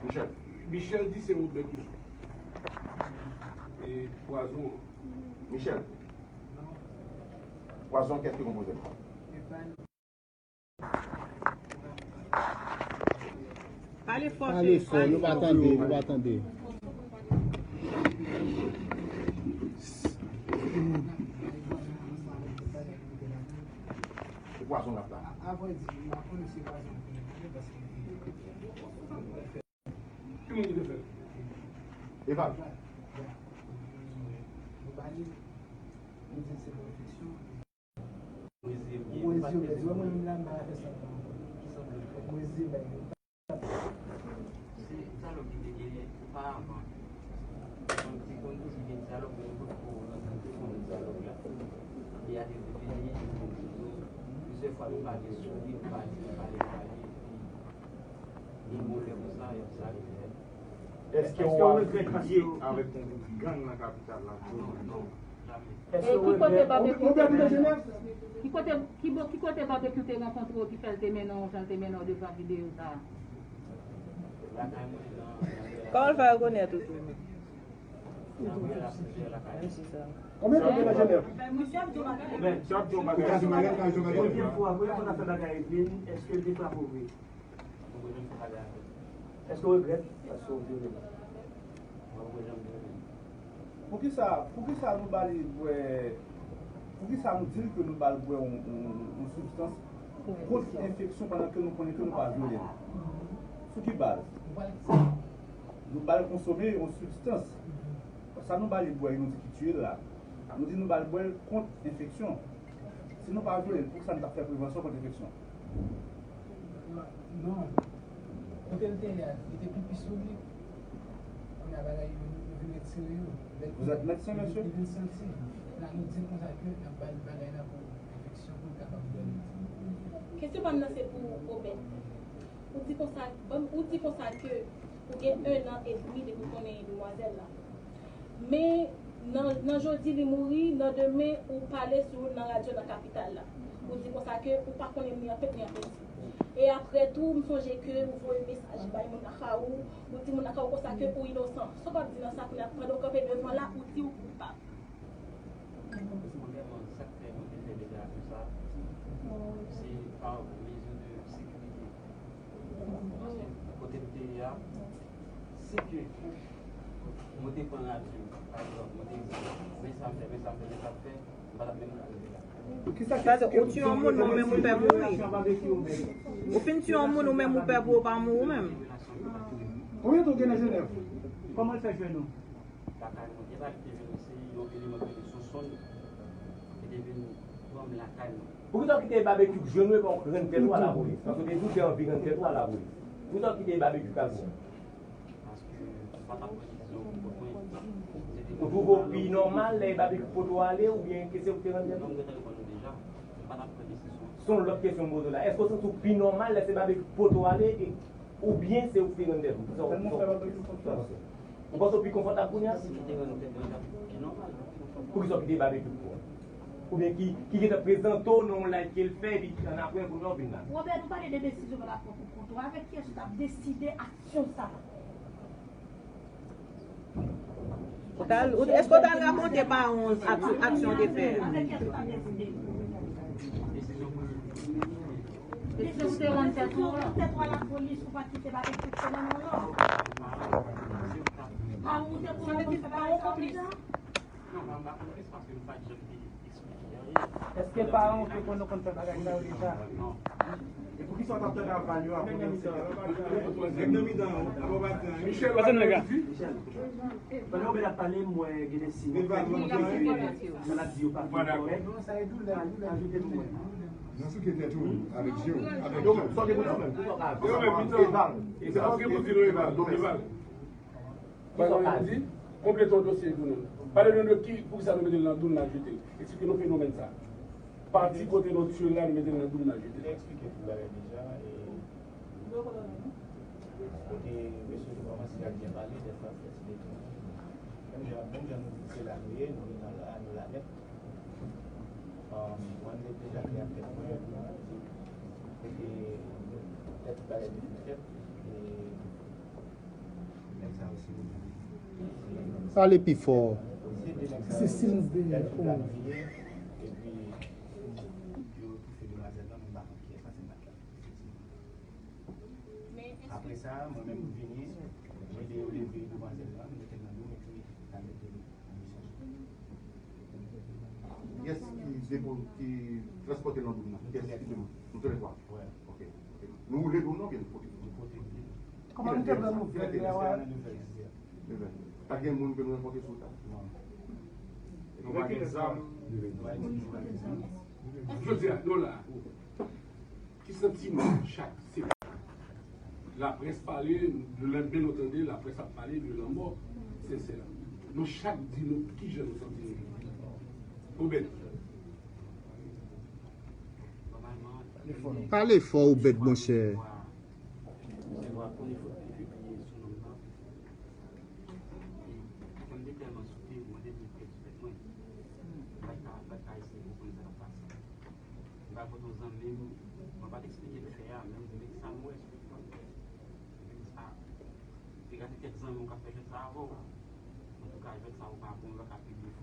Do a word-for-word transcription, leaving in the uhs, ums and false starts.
Michel. Michel di se Robert ki sou. E pwazon an. Michel. Pwazon an, kiyès ki konpoze l? Pale fò, Pale fò, nou pa tande, nou pa tande. Se pwazon l ap la. Avan di, m pa konnen se pwazon l ap la, paske Ki moun ki te fè l? Eval. Nou ba li, nou di l se pwofesyon. Mwen di, mwen menm la, m pa fè sa. Mwen di, Se dyalòg ki te genyen oparavan. Donk, te konn toujou gen dyalòg, men nou potko rankontre pandan dyalòg la. Epi a te vini, plizyè fwa nou pale sou li, nou pale, nou pale, nou pale, epi gen yon lè konsa, y ap sa rive. Èske w ap lye avèk yon gwoup gang nan kapital la? Non, non, jamè. E ki kote Babekyou te mennen w? Ki kote, ki bo-, ki kote Babekyou te rankontre w ki fè l te mennen w jan l te mennen w devan videyo sa a? Kòman l fè rekonèt ou tou? Menm si sa. Konbyen tan w gen nan Jenèv? Premye fwa, premye fwa n ap fè bagay epi, èske l te frape w vre? Èske w regrèt paske w vyole l? Mwen, mwen, janm vyole l. Poukisa, poukisa nou ba li bwè, poukisa nou di l ke nou ba l bwè yon, yon, yon sibstans kont enfeksyon pandan ke nou konnen ke nou pa vyole l? Sou ki baz? Nou ba l konsome yon sibstans. Sa nou ba li bwè, nou di ki tiye l la. Nou di nou ba l bwè l kont enfeksyon. Si nou pa vyole l, poukisa nou t ap fè prevansyon kont enfeksyon? Non. Kote l te ye a, li te pipi sou li. Kounye a bagay yo, yo vin retire yo. Lè Vous êtes médecin, monsieur? Li vin santi. La, nou di l konsa ke n ap ba l bagay la pou enfeksyon, pou l kapab dòmi. Kesyon pa m nan se pou Obed. Ou di konsa, ban m, ou di konsa ke ou gen ennan edmi depi w konnen demwazèl la. Men nan, nan jodi li mouri, nan demen ou pale sou nan radyo nan kapital la. Ou di konsa ke ou pa konnen ni an pep ni an peti. E apre tou, m sonje ke ou voye mesaj bay moun nan Kawou, ou di moun nan Kawou konsa ke ou inosan. Sa w p ap di nan sa kounye a, pandan w kanpe devan la, ou di ou koupab? Premyèman, sa k fè mwen te fè deklarasyon sa a, se pa mezi de sekirite. Paske kote m te ye a, si ke mwen te pran radyo, pa egzanp, mwen te di, men sa m fè, men sa m fè, men sa m fè, m pa t ap menm ka rive la. Sa vle di, ou tiye yon moun, ou menm ou pè pou ou. Ou fin tiye yon moun, ou menm ou pè pou ou pa mouri ou menm. Konbyen tan w gen nan Jenèv? Kòman l fè jwenn ou? Lakay mwen. Epa li te vin, se yon eleman ki rele Sonson ki te vin pran m lakay mwen. Poukisa w kite Babekyou jwenn ou epi w rann tèt ou a lapolis? Paske w te di w te anvi rann tèt ou a lapolis. Poukisa w kite Babekyou k al pran w? Paske m pa t ap pran desizyon pou kont mwen. Se te Ou twouve w pi nòmal lè Babekyou pote w ale oubyen ke se ou ki te rann tèt ou? Non, m gentan reponn ou deja. M pa t ap pran desizyon. Se yon lòt kesyon m poze w la. Èske w santi w pi nòmal lè se Babekyou ki pote w ale e Oubyen se ou ki te rann tèt ou? Kisa w, kisa w, kisa w panse? Ou panse w pi konfòtab kounye a? Si m te rann tèt mwen, sa pi nòmal. Poukisa w kite Babekyou pou ou? Oubyen ki, ki gentan prezante w nan yon live ke l fè, epi annapre, kounye a w vin la? Robert, nou pale de desizyon w t ap pran pou kont ou. Avèk kiyès ou t ap deside aksyon sa a? Ou t al, ou, èske w t al rakonte paran w ak-, aksyon w te fè? Avèk kiyès ou t ap deside? Desizyon pou li. Desizyon pou te rann tèt ou an. Tèt ou a lapolis, ou pa kite bagay fonksyone non non. Paran w te pou rann tèt ou a lapolis? Non, m pa konplis paske m pa t janm te Èske paran w te konn nou konn fè bagay sa yo deja? E poukisa w t ap tande aval yo apre yon seri de... Nèg nan mitan an, apre w pa t gen anyen. Michel, w ap di? Pandan w bèl ap pale, m wè gen de siy. Maladi yo pa fin kòrèk. Ajoute m wè. Nan souke tèt ou, avèk je w, avèk je w. Donk, sa w gen pou di menm, pou w pa... Yo menm, mitan. Eval. Se pa w gen pou di non, Eval. Donk, Eval. Pale nou di, konplete yon dosye pou nou. Pale nou de ki, poukisa nou mete l nan doum, n al jete l. Eksplike nou fenomèn sa. Pati kote nou tiye l la, nou mete l nan doum, n al jete l. Eksplike tout bagay deja, e kote mesye te kòmanse ap byen pale, dèfwa fè ti detounen. Menm jan, menm jan nou di se la nou ye, nou ye nan la, nou la nèt. Um, mwen, m te deja klè ak tèt mwen, kote tèt bagay te fèt, e Pale pi fò. Se silans dèyè. Oh. Apre sa, mwen menm m vini, mwen de yo leve demwazèl lan, m mete l nan do m epi n al mete l nan misyon. Kiyès ki depo ki transpòte l nan do m nan? Kiyès ki depo? Nou toulètwa. Wè. Ok. Ok. Nou woule do m nan oubyen nou pote? Nou pote l. Kòman nou te pran nouvèl la? Nevè. Pa t gen moun ke nou rankontre sou wout la? Non. Nou pa gen zam? Nou pa gen zam. Jodi a, nou la. Ki santiman chak se laprès pale, lè men nou tande laprès ap pale de lanmò Sensè. Nou chak di nou kijan nou santi nou. Obed. Pale fò Obed monchè. Mwen te tèlman soufri, mwen te vin pèdi tèt mwen. Mwen pa t ka, mwen pa t ka eseye konprann sa k ap pase. Mwen pa pote yon zanmi m, mwen pa t eksplike l fè a, men m di, men sa m wè sou ekran. Men sa, se gade kèk zanmi w k ap fè jwèt sa avè w. Antouka, jwèt sa ou pa bon, ou pa ka pibliye foto.